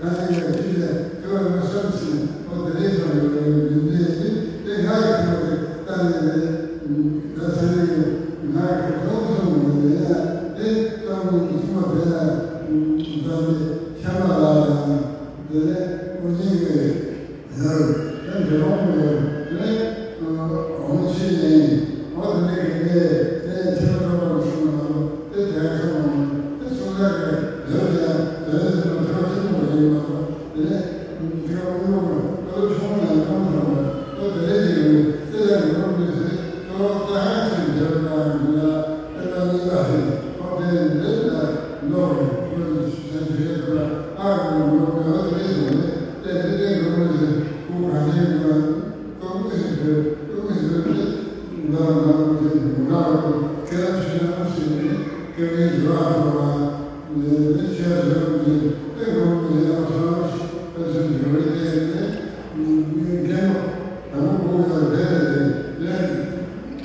ཨ་ནི་ཡང་ཅི་བྱས་དེ་བ་མི་བསམ་ཟིན་ཨོ་དེ་རེད་ཤོག་ཡོད་རེད། མི་འདི་ཡིན་དེ་ང་གི་ཐུག་པ་རེད། ད་ནི་རེད། ད་ས་ནི་ང་གི་ཐུག་སོང་ངོ་རེད། ཡིན་ན་དེ་གཏོང་མི་ཐུག་པ་དེ་ལ་ད་ནི་ཤ་མ་ལ་དང་དེ་ནས་ཨོ་ཅིག་གི་ཡོད། ད་འབྲེལ་བ་མི་ཡོད་ནས་འོང་ཆེད་ནས་འོ་དེ་ནས་གལ་ཏེ་དེ་ཆེན་པོ་རོགས་པ་གསུངས་མ་གཏོགས་དེ་དེ་གསུངས་མ་མྱོང་། དེ་གསུང་ས་གལ་ཡོད་ཀྱང་དེ་ནས་ཟེར་ན་དེ་བ་ཆེན་པོ་ཡིན་མ་གཏོགས་དེ་ནས་དེ་བ་དངོས་པོ་ཨོ་ཆུང་ན་ཁོང་ཐོག་ལ་ཨོ་དེ་ནས་ཡིན་དེ་ལ་ཡོད་མི་ཟེར་ཨོ་ད་ཧ་ཅང་འབྲེལ་བ་ཡོད་ན་དེ་ལ་གཉིས་པ་ཟེར་ཨོ་དེ་ནས་འདི་ལ་ནོར་བའི་ཁོ་ནི་ཆ་ཆེ་ཡོད་ན་ཨ་གི་ནོར་བའི་ཨོ་དེ་ནས་ཡོད་ནས་དེ་ནས་དེ་ནོར་བའི་ཟེར་ཁོ་ག་ནས་ཡོད་ན། ཏོག་ཙམ་ཞིག་ཏོག་ཙམ་ཞིག་ལ་ང་ཚོ་དེ་ངོ་ལ་ཁྱེད་རང་ཚོ་ཡང་ཞིག་ནས་སྐད་རིགས་ཡོད་ཨ་ཐོག་ལ་ནས་ཁྱེད་རང་ཚོ་དེ་ངོ་མི་ཡང་ཐོག་ལ་ཕན་ཚུན་ཡོད་རེད། དེ་ནས་རྒན་པ་དང་པོ་གོ་ཡོད་རེད། དེ་ནས་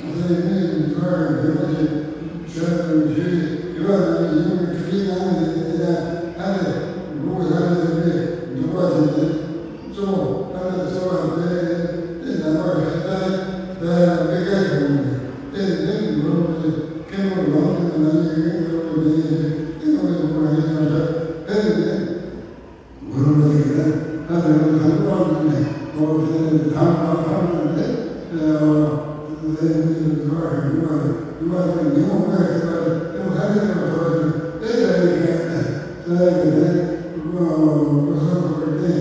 ཨ་ས་ཡིན་ནས་ཡིན་ཐོག་ལ་རྒན་པ་ཞིག་ཁྱེད་རང་ཚོ་ཞུ་ཡོད་ཨ་ནས་ཡིན་གྱི་ཁྲིད་ཡང་ནས་ཡ་ཨ་ནས་གོ་ཡ་ནས་ཡིན་པའི་འདུག་པ་ཞིག་ནས། གཙོ་བོ་ཨ་ནི་གཙོ་བོ་དེ་དེ་ནང་པ་ཞིག་ད་ད་མི་དགའ་ཞིག་མི་དེ་ནི་ནོར་བུ་དེ་སྐད་མོ་ལོང་དེ་ནང་ཡི་གེ་ནོར་བུ་དེ་ཡི་གེ་དེ་ནོར་བུ་མ་ཡིན་ན་ད་དེ་ནི་ནོར་བུ་དེ་གི་ད་ད་དེ་ནི་དང་པོ་ནི་ནོར་བུ་དེ་ནི་དང་པོ་ཐོག་ནས་དེ་ནི་ནོར་བུ་ཞིག་ཡོད་པ་ཡོད་པ་དེ་ཉིན་མོ་མེད་ཅེས་པ་དེ་ཧ་ལས་པ་ཐོག་ཞིག་དེ་ལ་ཡི་གེ་ནི་ད་ཡི་གེ་དེ་ནོར་བུ་སོགས་ཀྱི་དེ་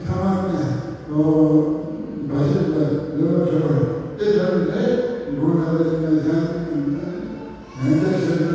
ཐ་མ་ནི། ཨོ། འབའ་ཞིག་ལ་ལོ་བ་གྲོལ་བ་དེ་ལྟར་ནས་སྒོ་ན་ལས་ངན་ཡང་ཡང་དེ་ཤེས་ན་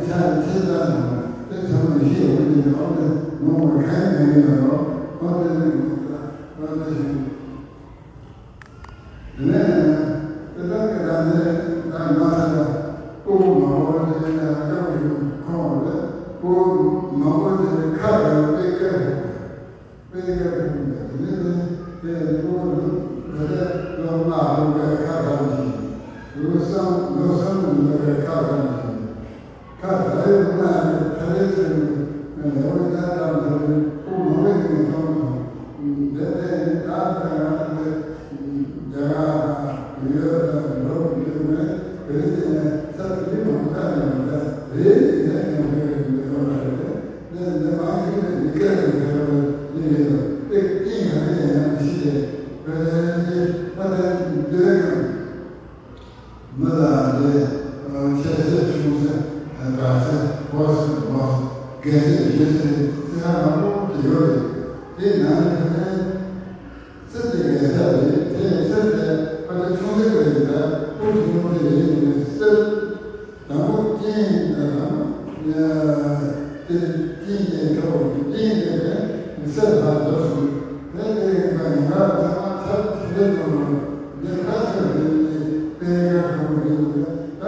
གི་ཆ་ལ་ཆེ་ལྟ་ཡོང་བ་དེ་ཚང་མ་ཤེས་ཡོང་གི་འདུག་ཨོ་དེ་ནོར་བ་གང་ཡང་མེད་ཡོད་རོགས། ཨོ་དེ་ནི་ངོ་ཚ་ཨོ་དེ་བཞིན། དེ་ནས་དེ་ལྟར་གྱི་ད་ནི་ད་ང་ཚོ་ལ་སྤུ་གུ་མང་པོ་དེ་ཡང་སྐྱོང་བཞིན་ཁོང་བ་ལ་སྤུ་གུ་མང་པོ་དེ་ཁ་བརྡ་དཔེ་སྐད་ཧོ། དེ་ག་ཁུངས་དེ་ནི་དེ་དེ་ནི་ལོ་ལོ་ལོ་ལྔ་ལོ་ག་ཁ་ཐམ་ཞིག་ལོ་གསུམ་ལོ་གསུམ་ལོ་ག་ཁ་ཐམ་ཞིག་ཁ་ད་རེས་ལུང་ན་ནི་ཐ་རེ་ཚོས་ནི་ལེའུ་ཡི་ད་ལྟ་མཐོ་རིམ་སྐུ་ངོ་བོའི་ངོས་མཐོང་དང་། འདི་ལྟས་ནི་ད་ལྟ་ང་ཚོ་རྒྱ་གར་དང་ཡུལ་དང་འགྲོ་དགོས་ནས་བོད་ཀྱི་ནས་ས་དེ་མི་མང་ཁ་ནས་མ་ད་རེད་ཡིན་ན་ཡང་ཧེ་རེ་ལེའུ་ལ་རེད། འདི་འདི་མང་ཤོས་ནས་འདི་སྐད་ལ་ཧེ་རེ་ལེའུ་ཡིན་ལ་དེ་ཀྱིན་ཡང་དེ་ཡང་མི་ཤེས་ཏེ་བོད་ལས་ཀྱི་ད་ལྟ་འདི་ལས་ཀྱང་། མི་ལ་འདི་ཆེ་ཚད་ཆུང་ཚད་དྲག་ཚད་ཕོ་ཚད་མོ་ཚད་རྒན་ཚད་གཞོན་ཚད་ཚད་ཧ་མང་པོ་ཅིག་ཡོད་རེད། དེ་ནང་ནས་ཕ་གིའི་ཚད་དེ་རྒན་ཚད་རེད། དེ་ཚད་དེ་ཕ་གི་ཆུང་ཚད་རེད། ད་ཕོ་ཆུང་ཚད་རེད། ཡིན་ནས་ཚད་དང་པོ་རྐྱེན་དང་དང་པོ་དེ་རྐྱེན་གྱི་ཁྲོད་རྐྱེན་དེ་ནས་ཚད་ལ་འགྲོ་སོང་། དེ་དེ་ཡིན་པ་ཉེ་བར་ཚང་མ་ཚད་ཚད་དུ་འགྲོ། འདི་ཁ་ཚོད་རེད། འདི་དཔེ་ཁ་ཁ་པོ་རེད། ད་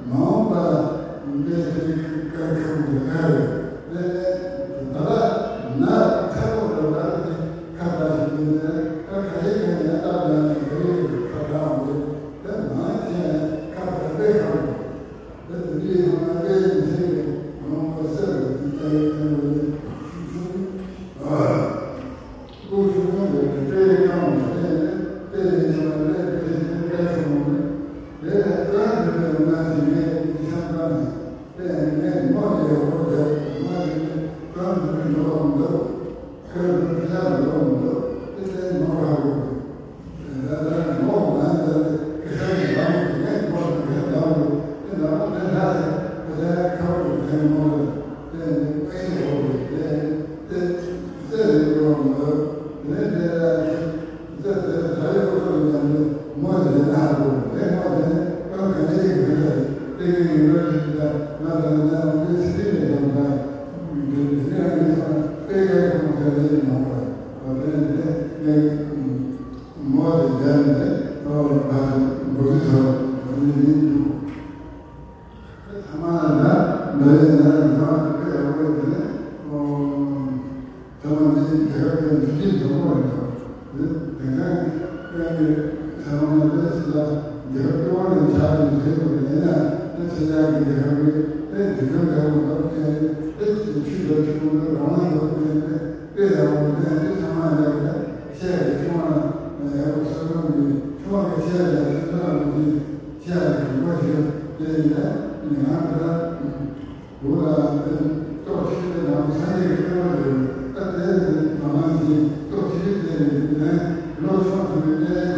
མ་འོངས་པ་འདི་དེ་ཁ་ཁ་པོ་རེད། ཨ་རེད། དེ་ནས་ད་ལྟ་ན་ཚད་པོ་འགྲོ་ད་དེ་ཁ་བརྡ་ཞིག་ཡིན་ཏེ། ད་ཁ་ཤས་ཀྱང་ཡང་སྟབས་ལ་ནི་དེ་ཁ་བརྡ་འོང་རེད། དེ་མང་ཆེ་ཁ་བརྡ་དཔེ་ཁ་པོ། དེ་དེ་འདྲའི་ཧ་མ་དཔེ་ཡིན་ཚེ་མ་འོངས་པ་གསལ་བའི་དེ་ལྟ་ཡི་ལྟ་བ་ཡིན། ཤུགས་ཆུང་ཨ། སྐུ་གཞོན་ནུ་ལས་དཔེ་བཀའ་མོལ་བྱས་ནས་དཔེ་ལེན་བྱ་བ་ལས་དཔེ་ལེན་བཀའ་ཆེན་མོ་ནི། དེ་ལས་བཀའ་འདི་ལས་འོ་ན་དེ་ངས་འདི་བསམ་བཏང་ནས་དཔེ་ངས་མོ་ལས་འོ་རྒྱབ་མ་ཡིན་ནས་བཀའ་འདི་ལས་འགྲོ་བ་མི་འདུག་ཁོས་འདི་ལས་འགྲོ་བ་མི་འདུག་དེ་ལས་མོ་ཁ་བོ་ད་ལྟ་མོ་ང་འདི་ལས་ཁ་ཤ་ནས་ལངས་ནས་ངས་མོ་དང་ཁ་ལངས་འདུག་དེ་ལ་མོ་དེ་ལྷ་ལས་དེ་ལས་ཁ་བོ་དེ་མོ་ལ་དེ་ནས་དཔེ་འོ་རེད་དེ་དེ། ཚེ་རིང་པོ་མི་འདུག་དེ་ནས་དེ་ལ་ཚེ་དེ་ད་ཡོད་ཁོ་ཡིན་ཡང་མོ་དེ་ན་རུ་དེ་མོ་དེ་ནི་ཁོ་ག་ནས་ཡིན་གི་རེད། དེ་གི་ཡིན་རོགས་ཞིག་ད་ང་དང་ན་འདི་སི་ཏི་ནས་དང་ད་འདི་འདི་ནས་ཡང་ཡིན་ས་དེ་ག་གི་མོ་དེ་ལས་ཡིན་མ་རེད། དེ་ནས་དེ་ངས་མོ་དེ་དེ་ནས་ཨོ་ད་འགོ་དེ་ཐོག་འདི་ནས་འདུག་ཚང་མ་ལ་འདྲ་འདྲ་ཡིན་ན་ཡང་ཚང་མ་དེ་ཡག་པོ་ཡིན་ནས་ཨོ། ཚང་མ་འདི་རྒྱལ་ཁབ་ཀྱི་འདུ་ཤེས་འཛོམས་པོ་ཡིན་ནོ། དེ་དེང་སང་ཀྱི་ཚང་མ་ལ་ཚེ་ལ་རྒྱལ་ཁབ་སྤྱི་བོ་ནས་ཆགས་ནས་བྱེད་དགོས་པ་ཡིན་ན་ཚེ་ལ་གི་རྒྱལ་ཁབ་ཀྱི་དེ་དུས་ཚོད་འདྲ་བོ་འདོགས་ནས་དེ་ཆུ་འདྲ་ཆུ་འདྲ་རང་དབང་འདོགས་ནས་དེ་དཔེ་ཡག་པོ་ནས་དེ་ཚང་མ་ལ་ཡག་ཆེ་ཡག་ཆུང་བ་ཡག་པོ་བསམ་བློ་ནས་ཆུང་བ་གི་ཆེ་ཡག་ཆུང་ཆུང་ལ་མི་ཤེས། ཆེ་ཡག་གི་གོ་ཤེས་དེ་ཡིན་ན་ང་ཚོ་ལ། འོ་ན་དེ་ཏོག་ཤི་དེ་ནང་སངས་རྒྱས་ཀྱི་བསྟན་པ་རེད། ད་དེ་ནི་མ་ལང་ཞིང་ཏོག་ཤི་དེ་ནི་དེ་ནས་ལོ་ཆུང་དུ་མི་གནས་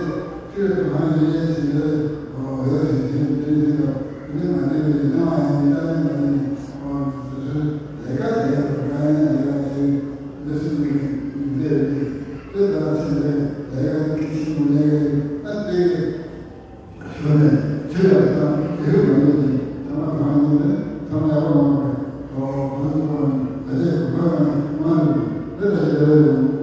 ཆོས་དུ་མ་ཡིན་ཡིན་ཞིང་ལས་འོ་ཡོད་ཞིང་ཞིང་དེ་ནི་དེ་ནི་མ་དེ་ནི་སྣང་བ་ཡིན་ལྟ་ནི་མ་ཡིན་འོ་དེ་ཚོའི་ལས་ཀ་དེ་ཡང་དགའ་ཡིན་ན་ཡང་ཞིང་འདི་སུ་མི་ཡིན་འདི་རེད། དེ་ལྟར་ཕྱིན་ནས་ལས་ཀ་དེ་ཤི་མི་ལས་ཀ་ཡིན་ད་དེ་གི་ཞུ་ནས་ཆོས་ལ་བསམ་དེ་རིགས་མ་ཡིན་ཅིང་ཐ་མ་གང་ཡིན་ནས་ཐ་མ་ཡག་པོ་མ་གཏོགས་གང་དུ་གང་ད་ལྟའི་གོ་འཕང་ཡང་མ་ལུས་པས་དེ་ལ་ཞེ་བའི་རུང་།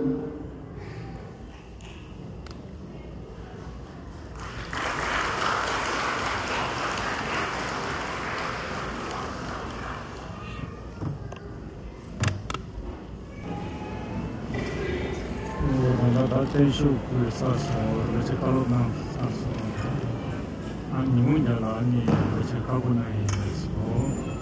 ད་ལྟ་བརྟན་བཞུགས་ཕུལ་ཚར་སོང་། རོལ་ཆ་བཀའ་སློབ་གནང་ཚར་སོང་། ཨ་ཉི་མ་རྒྱལ་ལགས་ནི་རོལ་ཆ་བཀའ་སློབ་གནང་ཡིན་སོང་།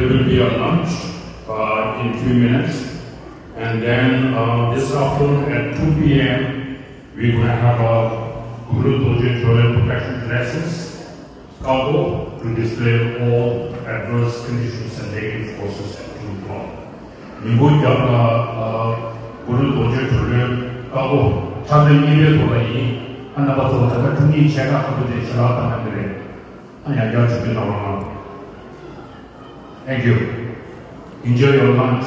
There will be a lunch uh, in few minutes, and then uh, this afternoon at two p m we're going to have a Gumlu Dorje Dorje protection dresses, cargo to display all adverse conditions and negative forces at two o'clock. ཉིན་གུང་རྒྱབ་ལ་Gumlu Dorje Dorje cargo ཆ་ཚང་གཉིས་པའི་ཐོག་ལ་ཡིན། ཨ་རྣམ་པ་ཚོ་ད་ལྟ་ཁྲུང་ཉིན་ཆེ་ཁག་ཁ་ཐུག་དེ་ཕྱི་ལག་བཏང་ཡོད་རེད། ཨ་ཡང་བསྐྱར་ཞུ་རྒྱུ་གནང་རོགས་གནང་། Thank you. Enjoy your lunch.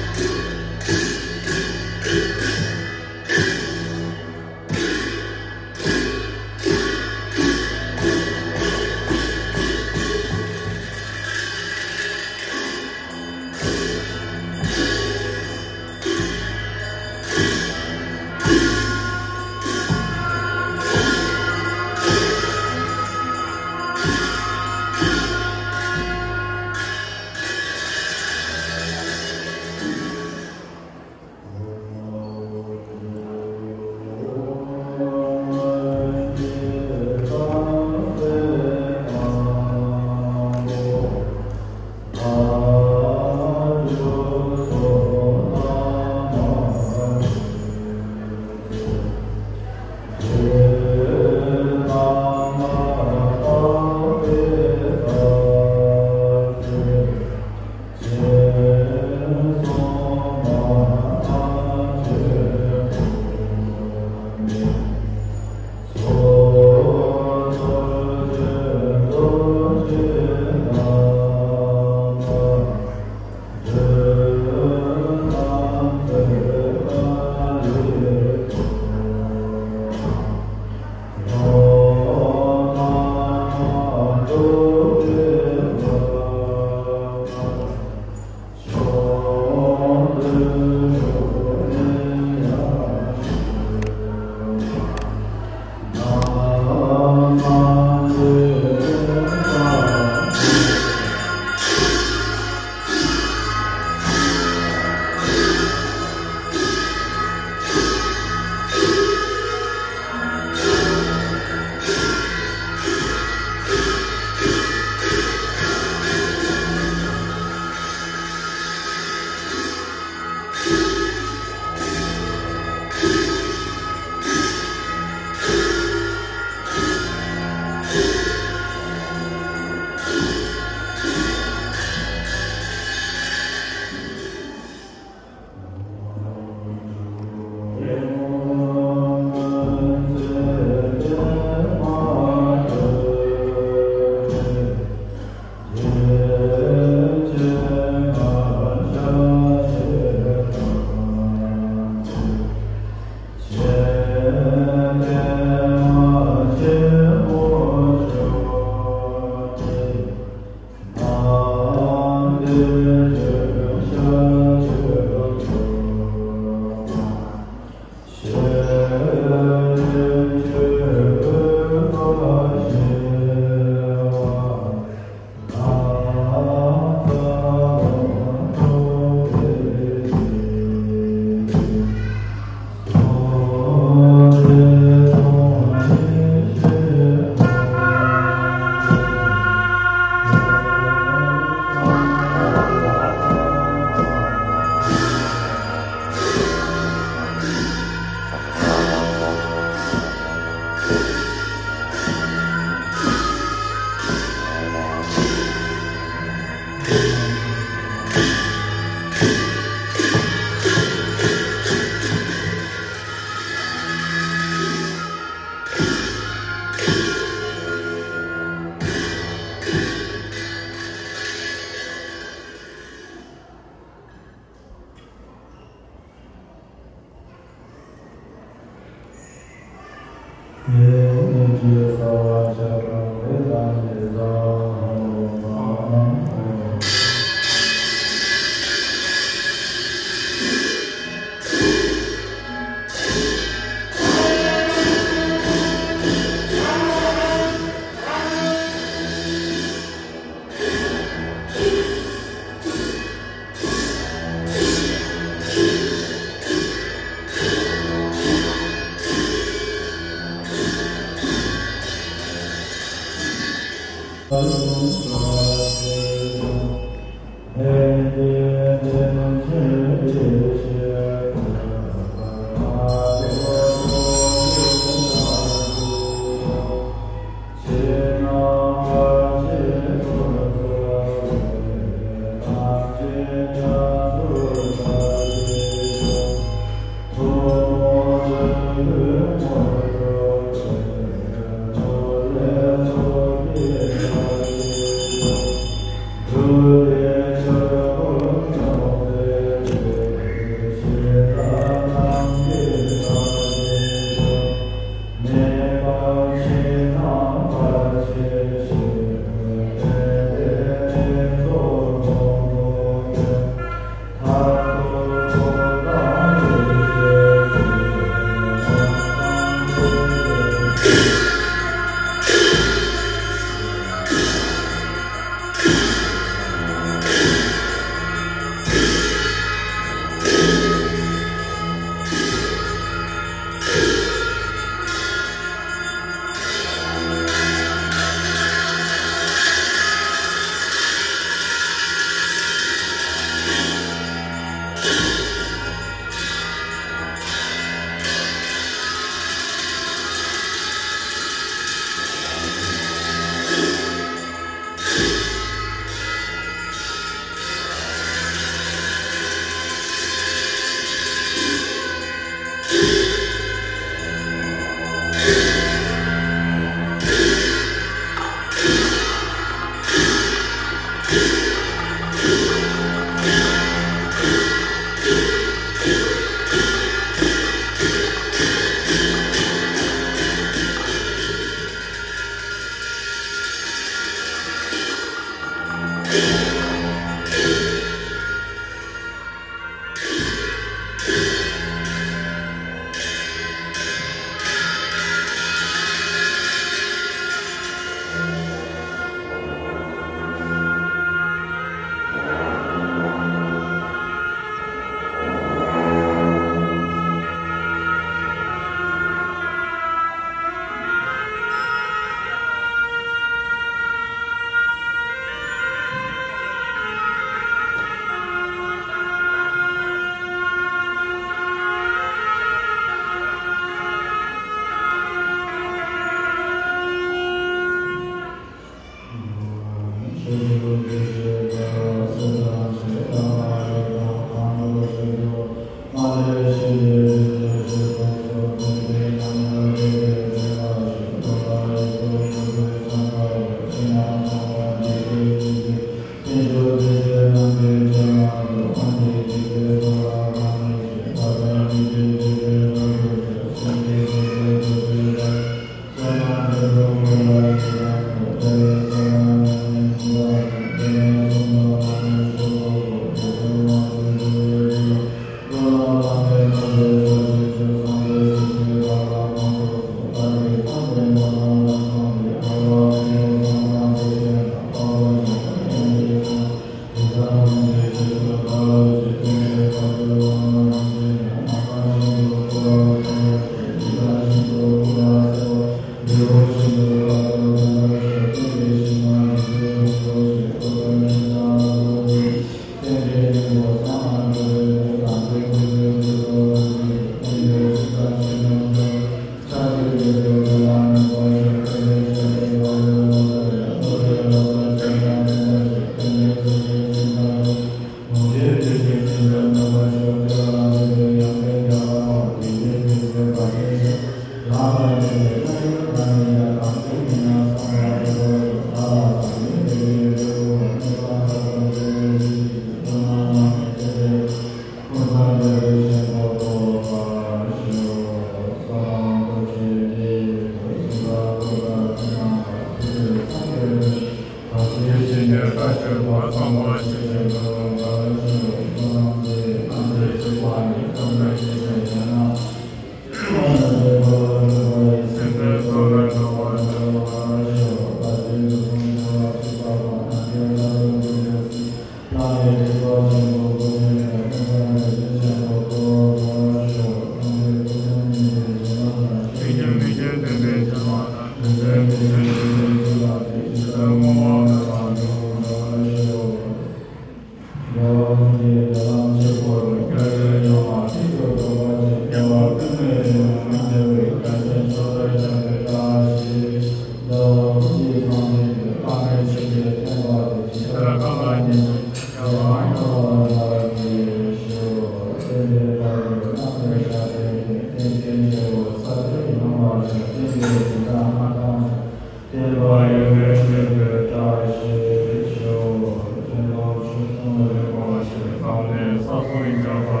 བསྟན་པ་ཡོན་ཏན་ཆེན་པོའི་བཀྲ་ཤིས་ཤོག །སྤྱི་ནོར་ཆོས་སྐྱོང་རིན་པོ་ཆེ་བསམ་གཏན་ས་གསུམ་རྒྱལ་བ།